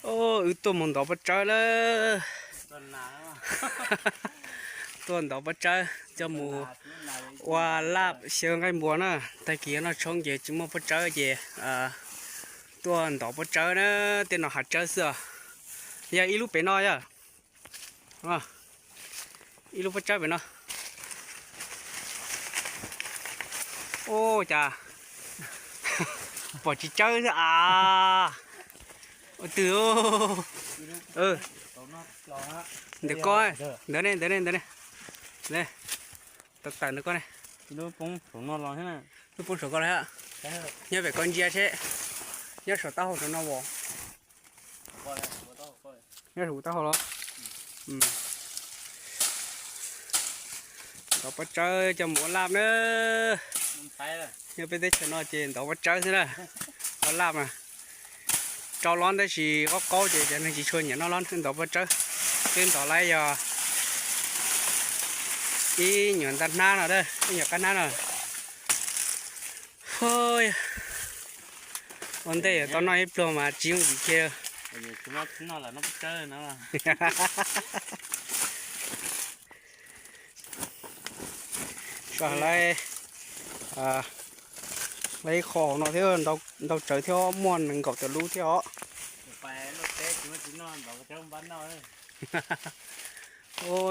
Wb tuaj mus ntov pob tsawb lawm. Tuaj ntov pob tsawb coj mus ua laj xyaw nqaij npua na. Tag kis noj tshoob ces tsis muaj pob tsawb ces tuaj ntov pob tsawb na. Tej no hav tsawb xwb os. Yog ib lub pem no yog ib lub pob tsawb pem no. Ua cas pom tsis tsawb xwb a. Ua twg? Ntawm ko, ntawd ne, ntawd ne, ntawd ne. Tawm tawm ntawm ko ne. Lub poob saum ko lawm. Nyob pem ko ntsia seb. Nyob saum taub hau saum no as. Nyob saum kuv taub hau los. Ntov pob tsawb coj mus ua laj na. Nyob peb teb chaws no ces ntov pob tsawb xwb na. Ua laj mas rau los tab sis qaub qaub ces cov neeg tsis tshua nyiam noj los ntov pob tsawb. Twb ntov lawm yog ib nyuag ntaj hnab no, ib nyuag qab hnab no. Ua ntej yuav tau noj ib pluag mas tsis yooj yim kiag. Lawv, lawv ib qho no thiab, ntau tsawv thiab, muaj nees nkaum tawm lub thiab os.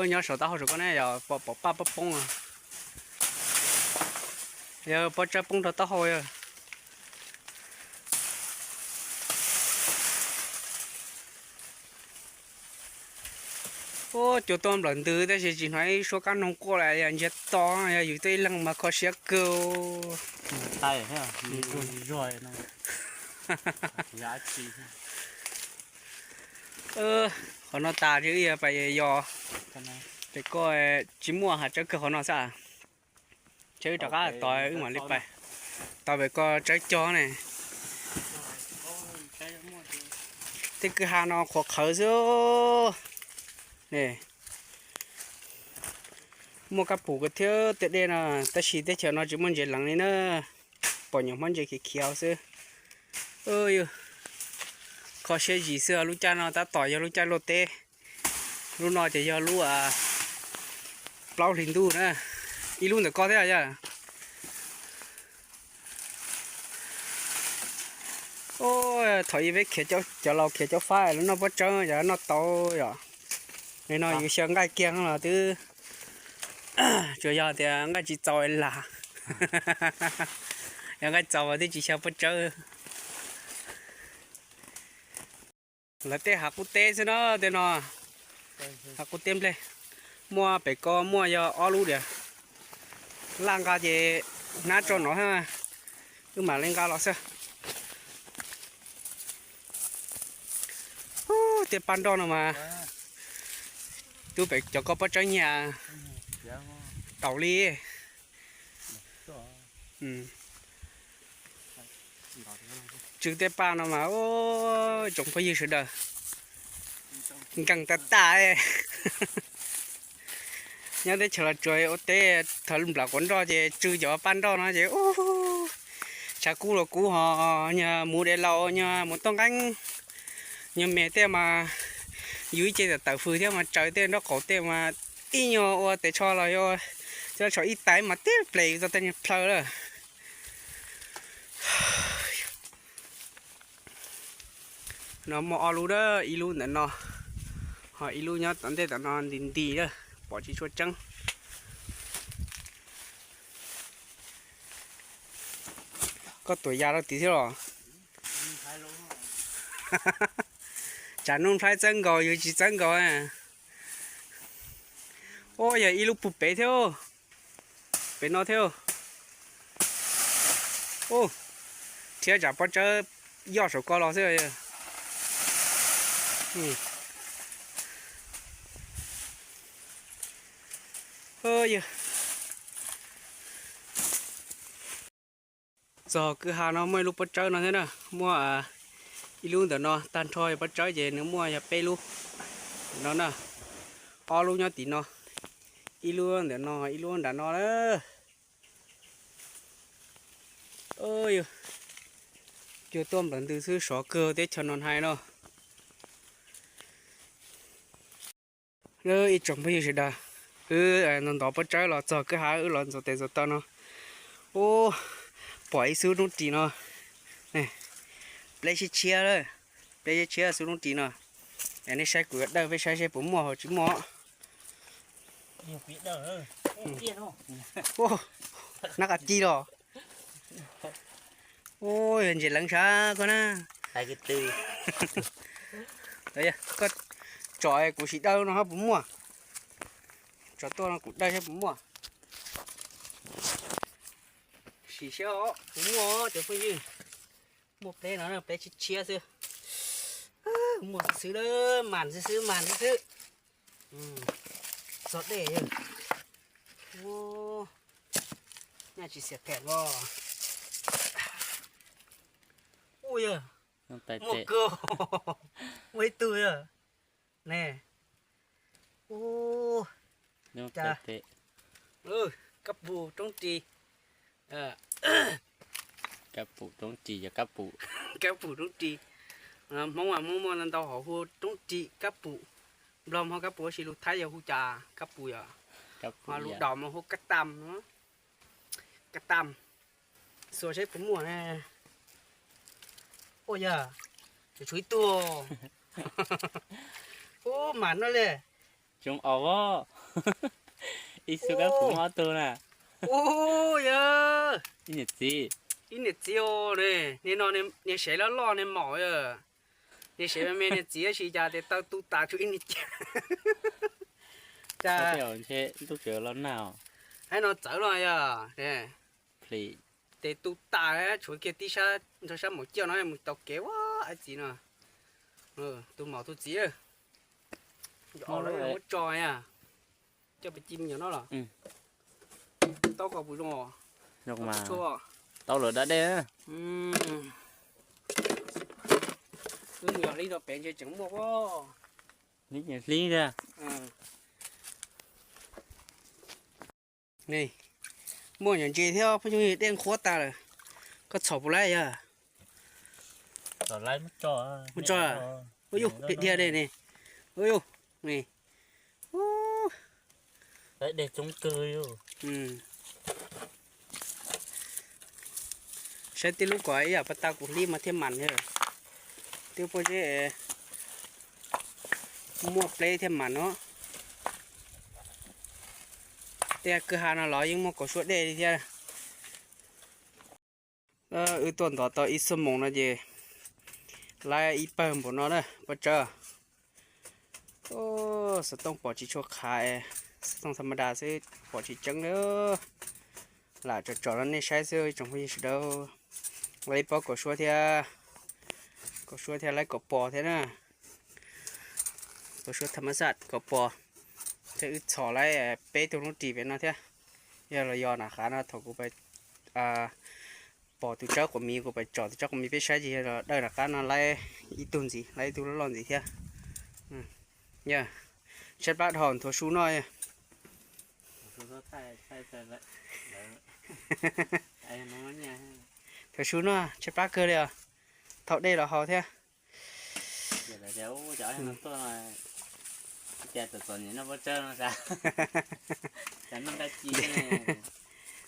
Nyob saum taub hau saum ko ne yog pom paj poob poob. Yog pob tsawb poob rau taub hau yog. Ua cua tuaj nplawm ntws tab sis tsis hnov ib suab kab noog quaj li, yog ntsiag to, yog yus tuaj ib leeg mas kho siab kawg. Qhov no tas ces wb yuav pais yos. Ces koj tsis muaj hav tsawb kawg qhov no xwb. Ces wb rov qab tos wb mam li pais. Tos pem ko tsawb cog ne. Tej kwj ha no qhuav qhawv xwb ne. Muaj kab pum ko thiab tej dej no, tab sis teb chaws no tsis muaj ntses leev li na. Pom nyuam hmab ntses khiav khiav xwb. Kho siab zim xwb, lub caij no tab tom yog lub caij luaj teb. Lub no ces yog lub plaub hlis ntuj na. Ib lub ntawm ko thiab yog. Thaum ub peb khiav, cov laus khiav caub fab lawv noj pob tsawb yog noj tau yom. Li no yus xyaw nqaij kiag los twb tsuas yog tias nqaij tsis txaus lam. Yog nqaij txaus twb tsis xyaw pob tsawb. Lawv tej hav qub teb xwb no, tej no hav qub teb nplej. Muaj pem ko muaj yog ob lub diam. Laj nqa ces hnab tso no, wb mam li nqa los xwb. Tej paj nroj no mas, twb pem cov ko pob tsawb nyiag taus li. Tsw tej paj no mas, tsoom phooj ywg sawv daws, nkeeg tag tag. Nyob teb chaws los tsuas ua teb, thaum nplam quav nroj ces tsw cov paj nroj no ces tshav kub los kub ho, nyuag mus de laus, nyuag mus toj nqeeb, nyuag me tej mas yus ib ce tawm tawm fws thiab mas tsaws tej nraub qaum tej mas ib nyuag ua tes tsho los yog cov tsho ib tais mas tib ples yus tau tej nyuag plhaw lawm. No muaj ob lub, ib lub ntawm no, ho ib lub nyob tom ntej tom no nti nti lawm, pom tsis tshua tseeb. Koj tuam yas rau tid thiab los? Tsam Nuj Nplhaib txawb nkaus yus tsis txawb nkaus. Ua yog ib lub puag pem thiab, pem no thiab. Rhiab tsam pob tsawb yoj saum ko los xwb. Txog kwj ha no muaj ib lub pob tsawb no thiab na, muaj ib lub ntawm no, tag nrho yog pob tsawb ces nws muaj yog peb lub no na, ob lub nyob tim no, ib lub ntawm no, ib lub nram no lawm. Cua tuaj nplawm ntws xwb, sov kawg teb chaws no hais no. Ib tsoom phooj ywg sawv daws, wb ntov ntov pob tsawb los txog kwj ha wb los ntxuav tes ntxuav taw no. Ub, pom ib xub roob ris no, pleb tshiab tshiab, pleb tshiab tshiab xub roob ris no. Nej saib kuv yuav dawj peb saib seb puas muaj hos tsis muaj. Ub, nab qa ci los. Ub, yog ntses leev sav koj na. Koj tsom kuv sim dawj no ho puas muaj. Tsom tuaj no kuv dawj saib puas muaj. Sim saib puas muaj cov phooj ywg. Muaj pleb no, pleb tshiab tshiab xwb. Muaj xwb xwb, mas xwb xwb, mas xwb xwb. Txog dej. Nyaj tsis xiam phem os. Ub yog, muaj kawg, muaj ib tug yog ne. Ub, kab pum roob ris. Kab pum roob ris yog kab pum, kab pum roob ris. Hmoob mas muaj muaj ntau hom hu roob ris kab pum. Nplog mas hu kab pum, tab sis lus Thaib yog hu cas kab pum yom. Ho lus Dom mas hu kab tam, kab tam. Xuas saib puas muaj ne. Ua yog, tshuav ib tug. Ub, mas no li. Coob os, ib xub kab pum muaj ob tug na. Ub yog, ib niam txiv, ib niam txiv os ne. Niag no niag sev loj loj niag maum yog. Niag sev me me niag txiv tab sis cas tes taw tu tas tshuav ib niag. Cas ntuj tseem los nag os. Haib no txawv no yog. Tes tu tas tshuav kiag tib sab nrog sab maum ciaj no mus taus kev ua ib txiv no. Tus maum tus txiv, muab tso, coj pes ci me nyuam no los. Taub ko puas zoo? Tau lawm da dej. Wb mus yos hlib rau pem ntshe tseem muaj. Hlib tiag. Muaj nyuam ntses thiab, phooj ywg, dej nqhuab tas lawm. Koj txhom puas laib yog? Ua yus, dhia dhia dej ne. Ua yus, ne. Saib tib lub kom ib yam pas tas kuv hlib mas thiaj mas thiab. Twb pob zeb muaj pleb thiaj mas no. Tej kwj ha no los yeej muaj kaum suab dej li thiab. Wb tuaj ntov tau ib xuab moos no ces laib ib pawg npaum no na pob tsawb. Xov tooj pom tsis tshua qhav, xov tooj tham ma das xwb pom tsis tseeb li. Lam tsom tsom rau nej saib xwb ib tsoom phooj ywg sawv daws. Laib ib pob kaum suab thiab, kaum suab thiab laib kaum pos thiab na. Kaum suab tham ma das kaum pos thiab. Wb txhom laib peb tug roob ris pem no thiab. Yog los yog nram qab no thaum kuv pom tus tsawb quav miv, kuv pais tsom tus tsawb quav miv peb saib ces yog los dawj nram qab no laib ib tug ntxiv, laib ib tug loj loj ntxiv thiab. Yog, tshaib plab dhau nthuav su noj. Nthuav su noj tshaib plab kawg li os. Thaum dej los haus thiab.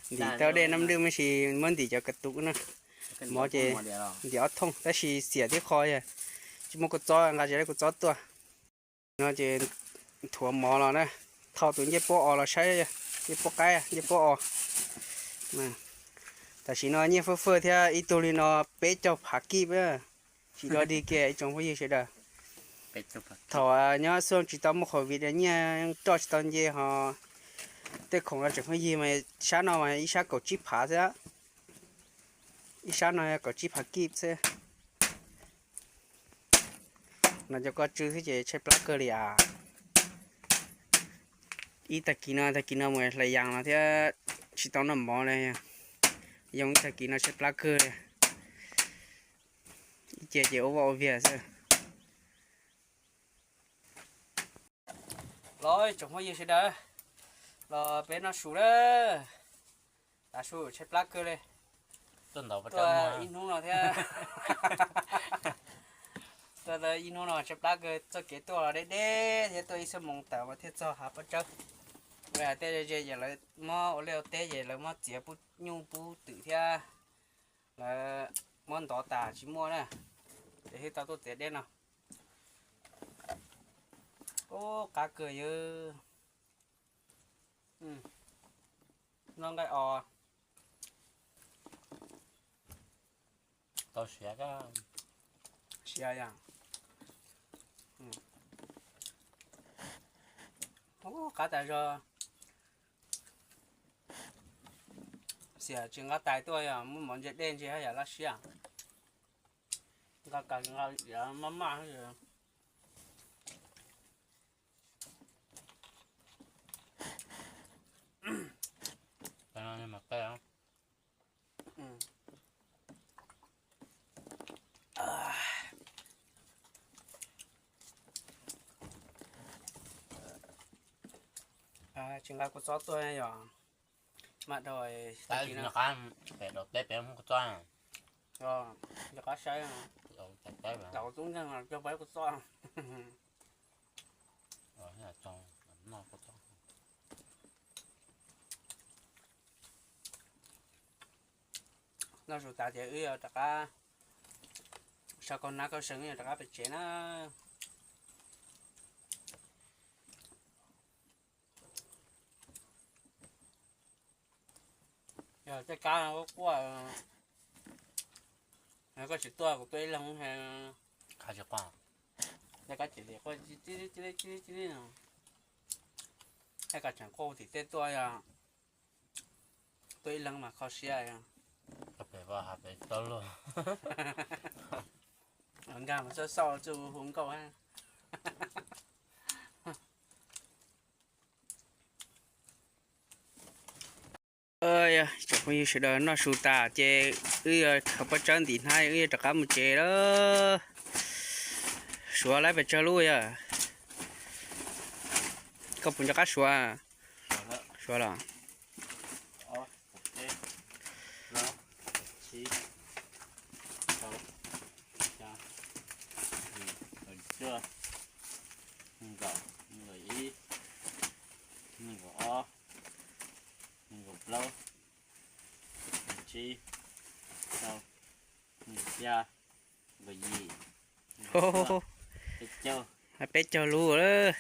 Ntim tau dej nab lwj mas sis muab ntim cov ka tus na. Mov ces ntim ob thooj tab sis xiam tib qho, tsis muaj kua txob, nqa tsis tau kua txob tuaj. No ces nthuav mov los na, thau tus ncej puab os los saib, ncej puab qaib, ncej puab os. Tam sim no nyiaj fwj fwj thiab, ib tug li no peb caug phav kib, tsis dog dig kiag ib tsoom phooj ywg sawv daws. Thaum nyob xyoo tsis tau muaj covid nyiaj roj tsis tau nce ho tej khoom no tseem pheej yig mas sab no mas ib sab kaum tsib phav xwb, ib sab no kaum tsib phav kib xwb. No cov koj tsw xwb ces tshaib plab kawg li as. Ib tag kis no, tag kis no mus hlais yas no thiab tsis tau noj mov li. Yoo ib tag kis no tshaib plab kawg li. Ib ce ces ua vaj ua viag xwb. Los tsoom phooj ywg sawv daws, los peb noj su lawm. Tav su tshaib plab kawg li. Tuaj ib hnub no thiab. Ib hnub no tshaib plab kawg, txoj kev tuaj los deb deb thiab tuaj ib xuab moos tawm mas thiaj txog hav pob tsawb. Tej ze ces lawv muab ua liaj ua teb ces lawv muab txiav pub nyuj pub twm thiab lawv muab ntov tas tsis muaj na, ces thiaj tau tuaj txiav deb no. Ub, qab kawg yawg. Noj nqaij os. Tau siav, siav yom. Ub, qab tas zog. Xiam tsis nqa tais tuaj yog muaj mov ntse dej ntse haj yam laj siab. Nqa tais nqa maj maj. Tsis nqa kua txob tuaj yom. Maj dhau. Tab sis noj qab pem daus teb pem muab kua txob. Nco qab saib. Tub nkeeg coj peb kua txob. Noj su tas ces wb yuav rov qab, sau kaug nab kauj seev wb yuav rov qab pem tsev na. Yog tej kab quaj quaj, koj tsis tuaj kuv tuaj ib leeg. Tej kab tsis quaj, tej kab tseem quaj tim tej tuaj yog tuaj ib leeg mas kho siab. Nkag mas xauj xauj txuj hu nkauj. Tsoom phooj ywg sawv daws, noj su tas ces wb yuav khaws pob tsawb ntim hnab wb yuav rov qab mus tsev lawm. Suav laib pes tsawg lub yog? Koj puas nco qab suav? Suav los? Nees nkaum, nees nkaum ib, nees nkaum ob, nees nkaum plaub, nees nkaum tsib, nees nkaum rau, nees nkaum xya, nees nkaum yim, peb caug lub lawm.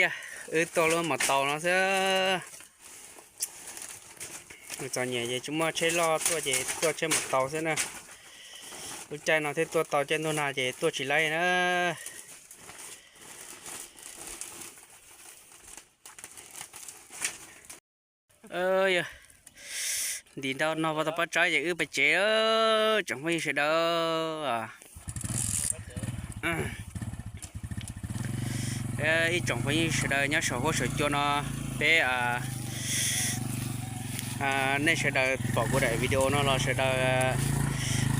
Yog wb tuaj lub mos taus no xwb. Txom nyem ces tsis muaj tsheb loj tuaj ces tuaj tsheb mos taus xwb na. Lub caij no thiaj tuaj tau, caij ntuj nag ces tuaj tsis laib na. Yog ntim ntau no tau pob tsawb ces wb pem tsev, tsoom phooj ywg sawv daws. Ib tsoom phooj ywg sawv daws nyob saum huab saum cua no, peb, nej sawv daws pom kuv daim video no los sawv daws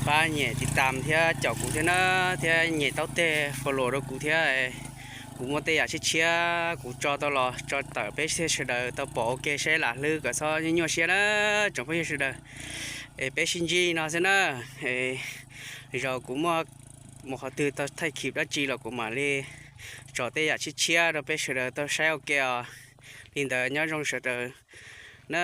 pab nyem tiv tam thiab caum kuv thiab na, thiab nyem taub teg follow rau kuv thiab. Kuv muaj tej yam tshiab tshiab kuv tso tau los tso tawm peb thiaj sawv daws tau pom ua ke saib lam hlwb kom txhob nyuaj siab na, tsoom phooj ywg sawv daws. Es peb sib ntsib no xwb na. Zaum kuv muaj mus qhov twg tau thaij khib dab tsi los kuv mam li tso tej yam tshiab tshiab rau peb sawv daws tau saib ua ke os. Li ntawd nyob zoo sawv daws na.